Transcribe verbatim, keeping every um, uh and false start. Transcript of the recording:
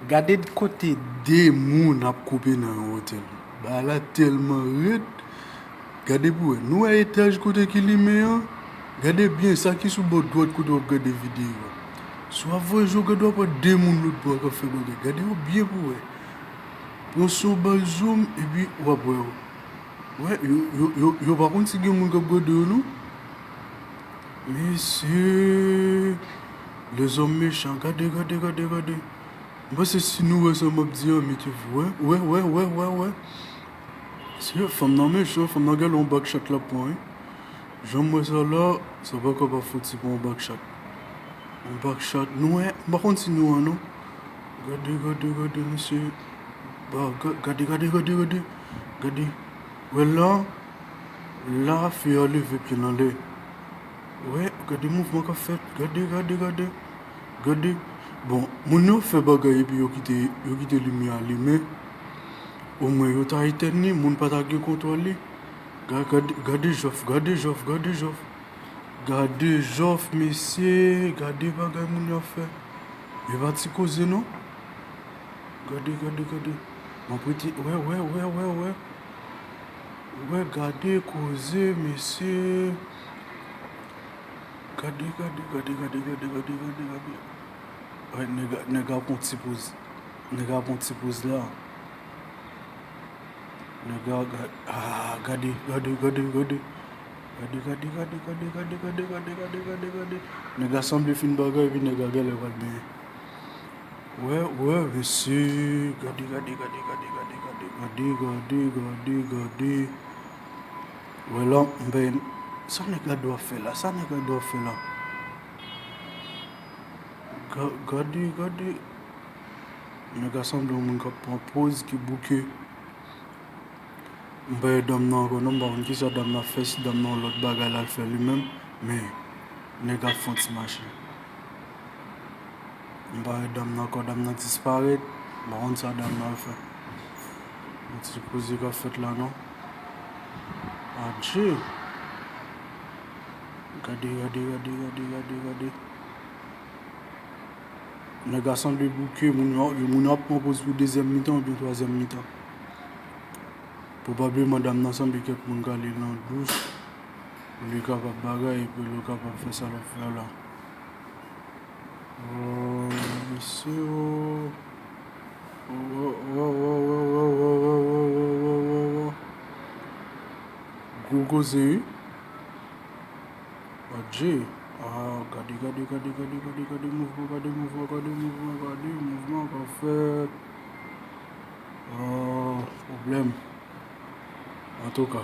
Gade kote de moun ap koupe nan yon otèl. Bagay la tèlman rèd. Gade pou wè. Nou wè etaj kote ki limen an? Gade byen sa ki sou bò dwat kote w ap gade videyo a. Si w ap voye je w, gade w ap wè de moun lòt bò a k ap fè bagay. Gade yo byen pou wè. Pran son bay zoom epi w ap wè yo. Wè, yo, yo, yo, yo pa konn si gen moun k ap gade yo non. Mesye, lèzòm mechan, gade, gade, gade, gade. M panse si nou wè sa m ap di an, mete vou, wè, wè, wè, wè, wè, wè. Mesye, fanm nan mechan, fanm nan gen yon back shot l ap pran, wi. Jan m wè sa la, sa pa ka pa fouti pran yon back shot. Yon back shot, nou wè, m pa konn si nou wè non. Gade, gade, gade, mesye. Ba, ga-, gade, gade, gade, gade. Gade. Wè la, la, fi a leve pye l anlè. Wè, gade mouvman k ap fèt. Gade, gade, gade. Gade. Bon, moun yo fè bagay epi yo kite, yo kite limyè a limen. Omwen yo ta etèn li, moun pa ta gen kontwòl li. Ga-, gade, gade jòf, gade jòf, gade jòf. Gade jòf, mesye, gade bagay moun yo ap fè. E pa ti koze non. Gade, gade, gade. M ap rete, wè, wè, wè, wè, wè. Wè, gade koze, mesye. Gade, gade, gade, gade, gade, gade, gade, gade. Wè, nèg, nèg ap pran ti poz. Nèg ap pran ti poz la. Nèg a, ga-, ah, gade, gade, gade, gade. Gade, gade, gade, gade. Nèg a sanble fin bagay, epi nèg a genlè pral benyen. Wè, wè, mesye. Gade, gade, gade, gade, gade, gade. Gade, gade, gade, gade. Wè la, m benyen. Sa nèg la dwe ap fè la? Sa nèg la dwe ap fè la? Ga-, gade, gade. Nèg a sanble yon moun k ap pran poz ki bouke. M pa wè dam nan ankò non, m pa konn kisa dam nan ap fè, si dam nan yon lòt bagay l al fè li menm, men nèg ap fè yon ti mache. M pa wè dam nan ankò, dam nan disparèt, m pa konn sa dam nan al fè. Yon ti koze k ap fèt la non. Adje! Gade, gade, gade, gade, gade, gade. Nèg la sanble bouke, moun yo, moun yo ap pran poz pou dezyèm mitan oubyen twazyèm mitan. Pwobableman dam nan sanble kèk moun k ale nan douch pou li kapab bagay, pou li kapab fè sa l ap fè a la. Oh, mesye, oh. Oh, oh, oh. Gwo koze, wi. Adje. Ah, gade, gade, gade mouvman, gade mouvman, gade mouvman, gade mouvman k ap fèt. Ah, pwoblèm. Antouka,